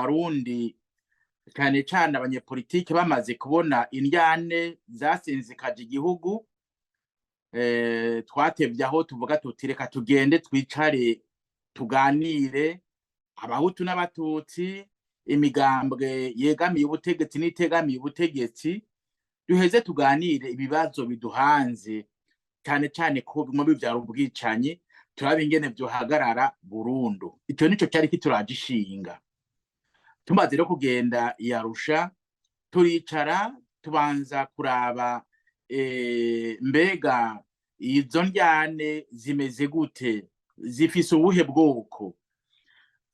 Abarundi, cane cane abanyepolitike, bamaze kubona indyane zasinzikaje igihugu, twatevye aho tuvuga tuti: "Reka tugende twicare tuganire, Abahutu n'Abatutsi, imigambwe yegamiye ubutegetsi n'itegamiye ubutegetsi, duheze tuganire ibibazo biduhanze, cane cane ko bimwe bivyara ubwicanyi, turabe ingene vyohagarara burundu." Ico nico cari kituraje ishinga. Tumaze rero kugenda i Arusha, turicara, tubanza kuraba mbega izo ndyane zimeze gute, zifise ubuhe bwoko.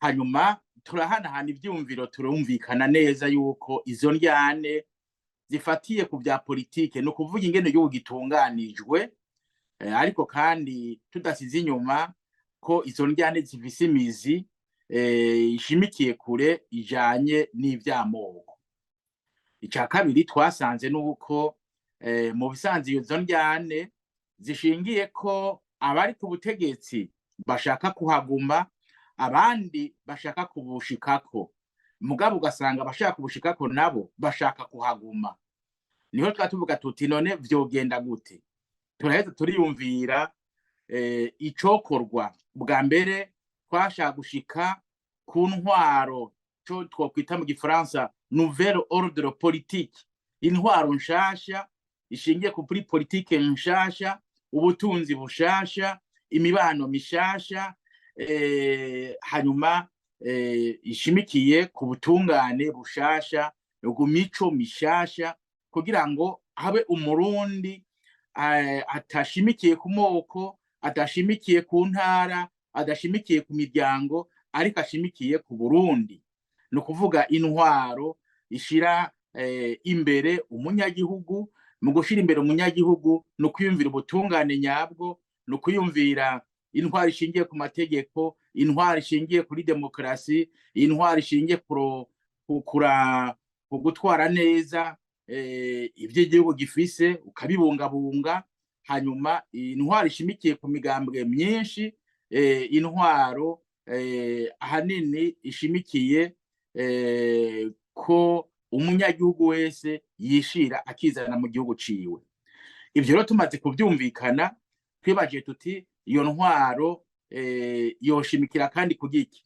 Hanyuma turahanahana ivyumviro, turumvikana neza yuko izo ndyane zifatiye ku vya politike, ni ukuvuga ingene igihugu gitunganijwe, ariko kandi tudasize inyuma ko izo ndyane zifise imizi ishimikiye kure ijanye n'ivy'amoko. Ica kabiri twasanze nuko mu bisanzwe izo ndyane zishingiye ko abari ku butegetsi bashaka kuhaguma, abandi bashaka kubushikako, mugabo ugasanga abashaka kubushikako nabo bashaka kuhaguma. Niho twa tuvuga tuti: "None vyogenda gute?" Turaheza turiyumvira icokorwa. Bwa mbere twashaka gushika ku ntwaro co twokwita mu Gifaransa nouvel ordre politique, intwaro nshasha ishingiye kuri politike nshasha, ubutunzi bushasha, imibano mishasha, hanyuma ishimikiye ku butungane bushasha, ku mico mishasha, kugira ngo habe Umurundi atashimikiye ku moko, adashimikiye ku ntara, adashimikiye ku miryango, ariko ashimikiye ku Burundi. Ni ukuvuga intwaro ishira imbere umunyagihugu. Mu gushira imbere umunyagihugu ni ukwiyumvira ubutungane nyabwo, ni ukwiyumvira intwaro ishingiye ku mategeko, intwaro ishingiye kuri demokarasi, intwaro ishingiye ku gutwara neza ivyo igihugu gifise ukabibungabunga, hanyuma intwaro ishimikiye ku migambwe myinshi, intwaro ahanini ishimikiye ko umunyagihugu wese yishira akizana mu gihugu ciwe. Ivyo rero tumaze kuvyumvikana, twibagiye tuti: "Iyo ntwaro yoshimikira kandi ku giki?"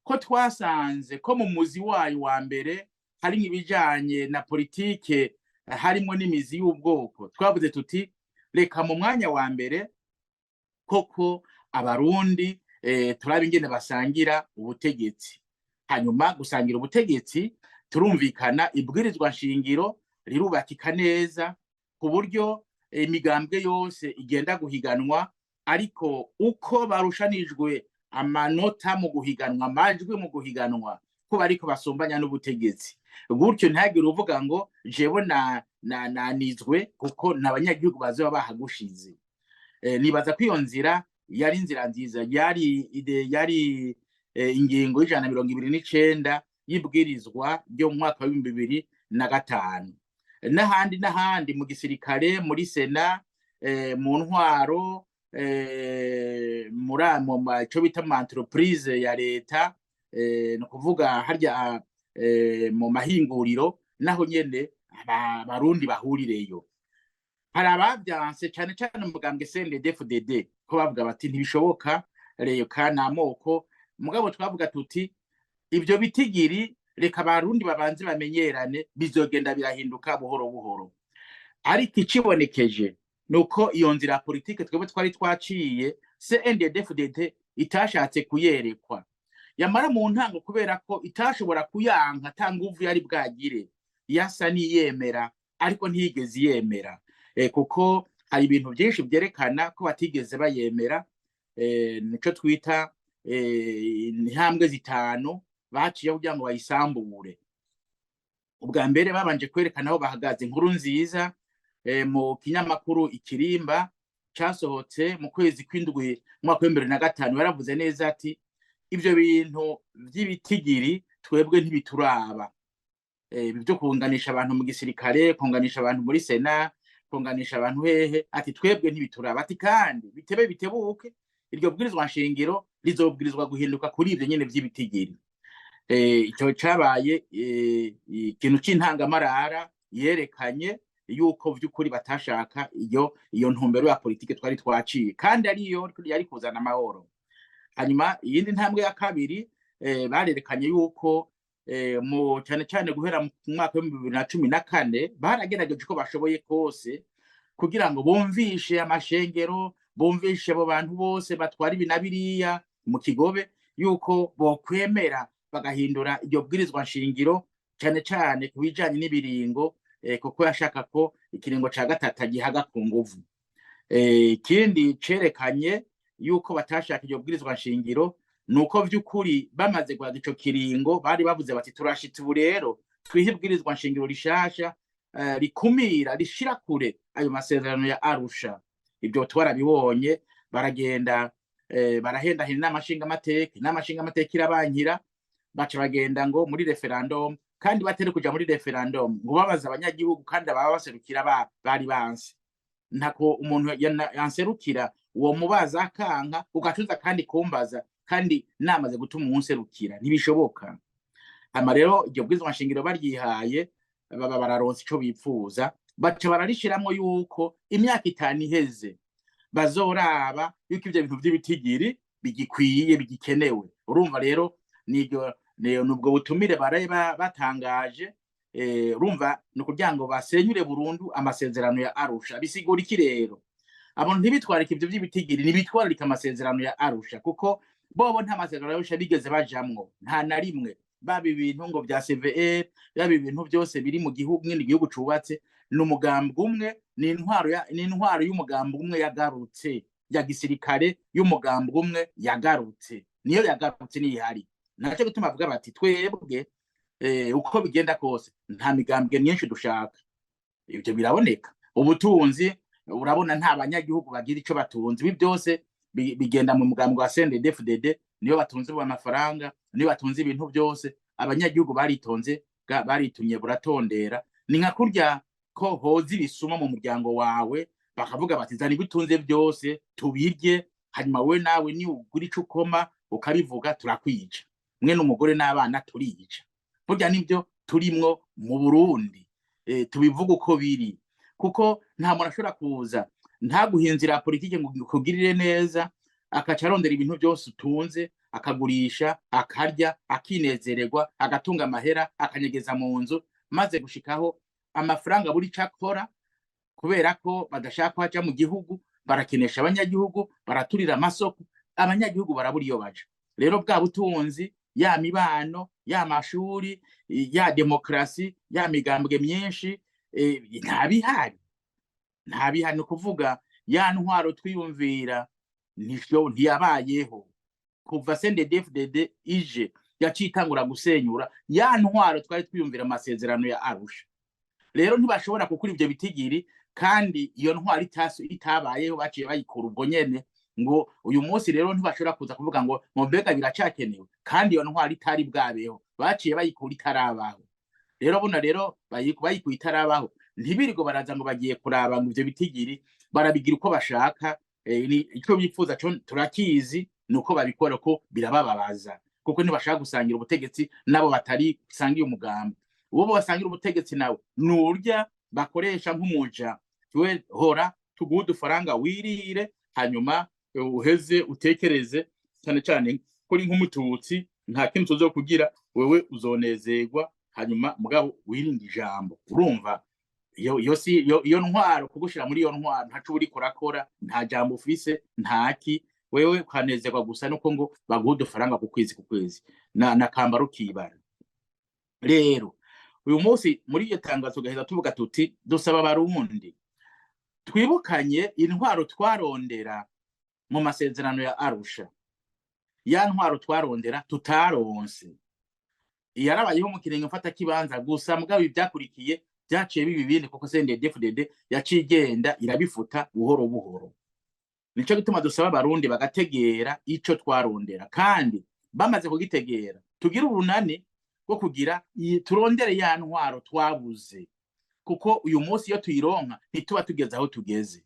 Ko twasanze ko mu muzi wayo wa mbere hari ibijanye na politike, harimo n'imizi y'ubwoko, twavuze tuti: "Reka mu mwanya wa mbere koko Abarundi turabe ingene basangira ubutegetsi." Hanyuma gusangira ubutegetsi, turumvikana, ibwirizwa nshingiro rirubakika neza ku buryo imigambwe yose igenda guhiganwa, ariko uko barushanijwe amanota mu guhiganwa, amajwi mu guhiganwa, ko bariko basumbanya n'ubutegetsi, gutyo ntihagire uvuga ngo jewe na na nanizwe, kuko n'abanyagihugu bazoba bahagushize. Nibaza ko iyo nzira yari inzira nziza, yari yari ingingo y'129 y'ibwirizwa ryo mu mwaka wa 2005, n'ahandi n'ahandi, mu gisirikare, muri sena, mu ntwaro, muri ico bita mu entreprise ya leta, ni ukuvuga harya mu mahinguriro, naho nyene Abarundi bahurireyo. Hari abavyanse, cane cane umugambwe CNDD-FDD, ko bavuga bati: "Ntibishoboka, reka n'amoko." Mugabo twavuga tuti: "Ivyo bitigiri, reka Abarundi babanze bamenyerane, bizogenda birahinduka buhoro buhoro." Ariko icibonekeje nuko iyo nzira ya politike twebwe twari twaciye, CNDD-FDD itashatse kuyerekwa. Yamara mu ntango, kubera ko itashobora kuyanka ata nguvu yari bwagire, yasa niyemera, ariko ntiyigeze yemera, kuko hari ibintu byinshi byerekana ko batigeze bayemera. Nico twita intambwe zitanu baciye kugira ngo bayisambure. Ubwa mbere babanje kwerekana aho bahagaze. Inkuru nziza mu kinyamakuru Ikirimba casohotse mu kwezi kw'indwi mu mwaka wa 2005 yaravuze neza ati: "Ivyo bintu vy'ibitigiri twebwe ntibituraba, ibi vyo kunganisha abantu mu gisirikare, kunganisha abantu muri sena, kunganisha abantu hehe," ati: "Twebwe ntibituraba," ati: "Kandi bitebe bitebuke, iryo bwirizwa nshingiro rizobwirizwa guhinduka kuri ivyo nyene vy'ibitigiri." Ico cabaye ikintu c'intangamarara yerekanye yuko vy'ukuri batashaka iyo ntumbero ya politike twari twaciye, kandi ariyo yari kuzana amahoro. Hanyuma iyindi ntambwe ya kabiri, barerekanye yuko mu cyane cyane guhera mu mwaka w'2014 baragerageje uko bashoboye kose kugira ngo bumvishe amashengero, bumvishe abo bantu bose batwara ibi na biriya mu Kigobe yuko bokwemera bagahindura iryo bwirizwa nshingiro, cyane cyane ku bijanye n'ibiringo, kuko yashaka ko ikiringo ca gatatu agihaga ku nguvu. Ikindi cerekanye yuko batashaka iryo bwirizwa nshingiro nuko vy'ukuri bamaze guhaga ico kiringo bari bavuze bati: "Turashitse ubu rero twihe ibwirizwa nshingiro rishasha rikumira, rishira kure ayo masezerano ya Arusha." Ibyo twarabibonye. Baragenda barahendahenda inama nshingamateka, inama nshingamateka irabankira, baca bagenda ngo muri référendum, kandi batari kuja muri référendum ngo babaza abanyagihugu, kandi ababa baserukira bari banse. Ntako umuntu yanserukira uwo mubaza akanka, ugacuza kandi kumbaza kandi namaze gutuma uwunserukira, ntibishoboka. Hama rero iryo bwirizwa nshingiro baryihaye, baba bararonse ico bipfuza, baca bararishiramwo yuko imyaka 5 iheze bazoraba yuko ivyo bintu vy'ibitigiri bigikwiye, bigikenewe. Urumva rero niryo nubwo butumire baraye batangaje. Urumva ni ukugira ngo basenyure burundu amasezerano ya Arusha. Bisigura iki rero? Abantu ntibitwarike ivyo vy'ibitigiri, ntibitwararike amasezerano ya Arusha, kuko bobo nta masezerano ya Arusha bigeze bajamwo, nta na rimwe. Baba ibintu ngo vya CVR, baba ibintu byose biri mu gihugu nyine, igihugu cubatse ni umugambi umwe, ni intwaro y'umugambi umwe yagarutse, ya gisirikare y'umugambi umwe yagarutse, niyo yagarutse, niyo ihari. Naco gituma bavuga bati: "Twebwe uko bigenda kose nta migambwe myinshi dushaka." Ibyo biraboneka. Ubutunzi urabona nta banyagihugu bagira ico batunze, ibi byose bigenda mu mugambi wa CNDD-FDD, niyo batunze amafaranga, niyo batunze ibintu byose. Abanyagihugu baritonze, baritumye buratondera. Ni nka kurya ko hoza ibisuma mu muryango wawe, bakavuga bati: "Zana ibyo utunze byose tubirye, hanyuma wowe nawe ni ugura ico ukoma ukabivuga turakwica, mwe n'umugore n'abana turica." Burya nibyo turimwo mu Burundi. Tubivuga uko biri, kuko nta muntu ashobora kuza ntaguhe inzira ya politike ngo ikugirire neza, akaca arondera ibintu byose utunze, akagurisha, akarya, akinezererwa, agatunga amahera, akanyegeza mu nzu, maze gushikaho amafaranga buri ico akora. Kubera ko badashaka ko aja mu gihugu, barakenesha abanyagihugu, baraturira amasoko, abanyagihugu barabura iyo baja. Rero bwa butunzi, ya mibano, ya mashuri, ya demokarasi, ya migambwe myinshi, ntabihari, ntabihari. Ni ukuvuga ya ntwaro twiyumvira ntiyabayeho. Kuva CNDD-FDD ije, yaciye itangura gusenyura ya ntwaro twari twiyumvira, amasezerano ya Arusha. Rero ntibashobora gukura ivyo bitigiri kandi iyo ntwaro itabayeho, baciye bayikura ubwo nyene. Ngo uyu munsi rero ntibashobora kuza kuvuga ngo mbega biracakenewe, kandi iyo ntwaro itari bwabeho, baciye bayikura itarabaho. Rero buno rero bayikuye itarabaho, ntibirirwe baraza ngo bagiye kuraba ngo ivyo bitigiri, barabigira uko bashaka. Ico bifuza co turakizi, ni uko babikora ko birabababaza, kuko ntibashaka gusangira ubutegetsi nabo batari sangiye umugambi. Uwo basangira ubutegetsi nawe nurya bakoresha nk'umuja: "We hora tuguhe udufaranga wirire, hanyuma uheze utekereze cyane cyane kuri nk'umututsi, nta kintu tuzokugira wewe, uzonezerwa, hanyuma mugabo wirinde ijambo." Urumva iyo si iyo ntwaro, kugushira muri iyo ntwaro ntaco uriko urakora, nta jambo ufise, ntaki, wewe ukanezerwa gusa nuko ngo baguha udufaranga ku kwezi ku kwezi na kambaro kibara. Rero uyu munsi muri iryo tangazo gaheza tuvuga tuti: dusaba Abarundi twibukanye intwaro twarondera mu masezerano ya Arusha, ya ntwaro twarondera tutaronse, yarabayeho mu kiringo mfata kibanza gusa, mugabo ivyakurikiye vyaciye biba ibindi, kuko CNDD-FDD yaciye igenda irabifuta buhoro buhoro. Nico gituma dusaba Abarundi bagategera ico twarondera, kandi bamaze kugitegera tugire urunani rwo kugira turondere ya ntwaro twabuze, kuko uyu munsi iyo tuyironka ntituba tugeze aho tugeze.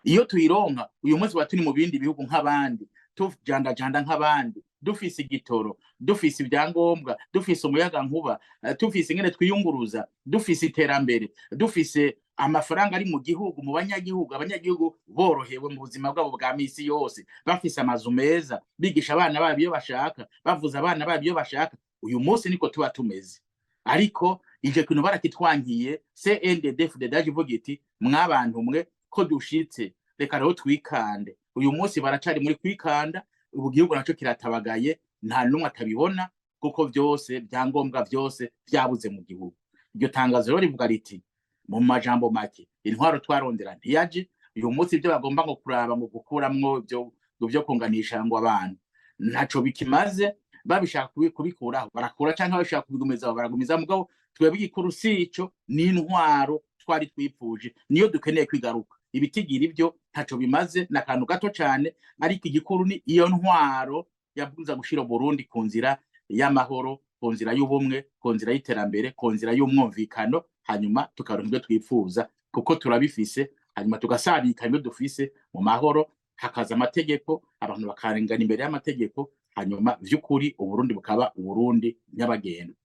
Iyo tuyironka uyu munsi tuba turi mu bindi bihugu nk'abandi, Tujandajanda nk'abandi, dufise igitoro, dufise ibyangombwa, dufise umuyaga nkuba, dufise ingene twiyunguruza, dufise iterambere, dufise amafaranga ari mu gihugu, mu banyagihugu, abanyagihugu borohewe mu buzima bwabo bwa misi yose, bafise amazu meza, bigisha abana babo iyo bashaka, bavuza abana babo iyo bashaka. Uyu munsi niko tuba tumeze, ariko ivyo kintu barakitwankiye. CNDD-FDD ivuga iti: "Mwabantu mwe, ko dushitse, reka rero twikande." Uyu munsi baracari muri kwikanda. Ubu gihugu naco kiratabagaye, nta n'umwe atabibona, kuko vyose, vyangombwa vyose vyabuze mu gihugu. Iryo tangazo rero rivuga riti, mu majambo make: intwaro twarondera ntiyaje. Uyu munsi ibyo bagomba ngo kuraba, ngo gukuramwo ibyo, ngo vyo kunganisha ngo abantu, ntaco bikimaze. Babishaka kubikuraho barakura, canke babishaka kubigumizaho baragumiza. Mugabo twebwe igikuru si ico, ni intwaro twari twipfuje, niyo dukeneye kwigaruka. Ibitigira ibyo ntaco bimaze, ni akantu gato cane, ariko igikuru ni iyo ntwaro yabwiza gushira Burundi ku nzira y'amahoro, ku nzira y'ubumwe, ku nzira y'iterambere, ku nzira y'umwumvikano, hanyuma tukaronka ibyo twifuza kuko turabifise, hanyuma tugasabika ibyo dufise mu mahoro, hakaza amategeko, abantu bakarengana imbere y'amategeko, hanyuma vy'ukuri Uburundi bukaba Uburundi nyabagendwa.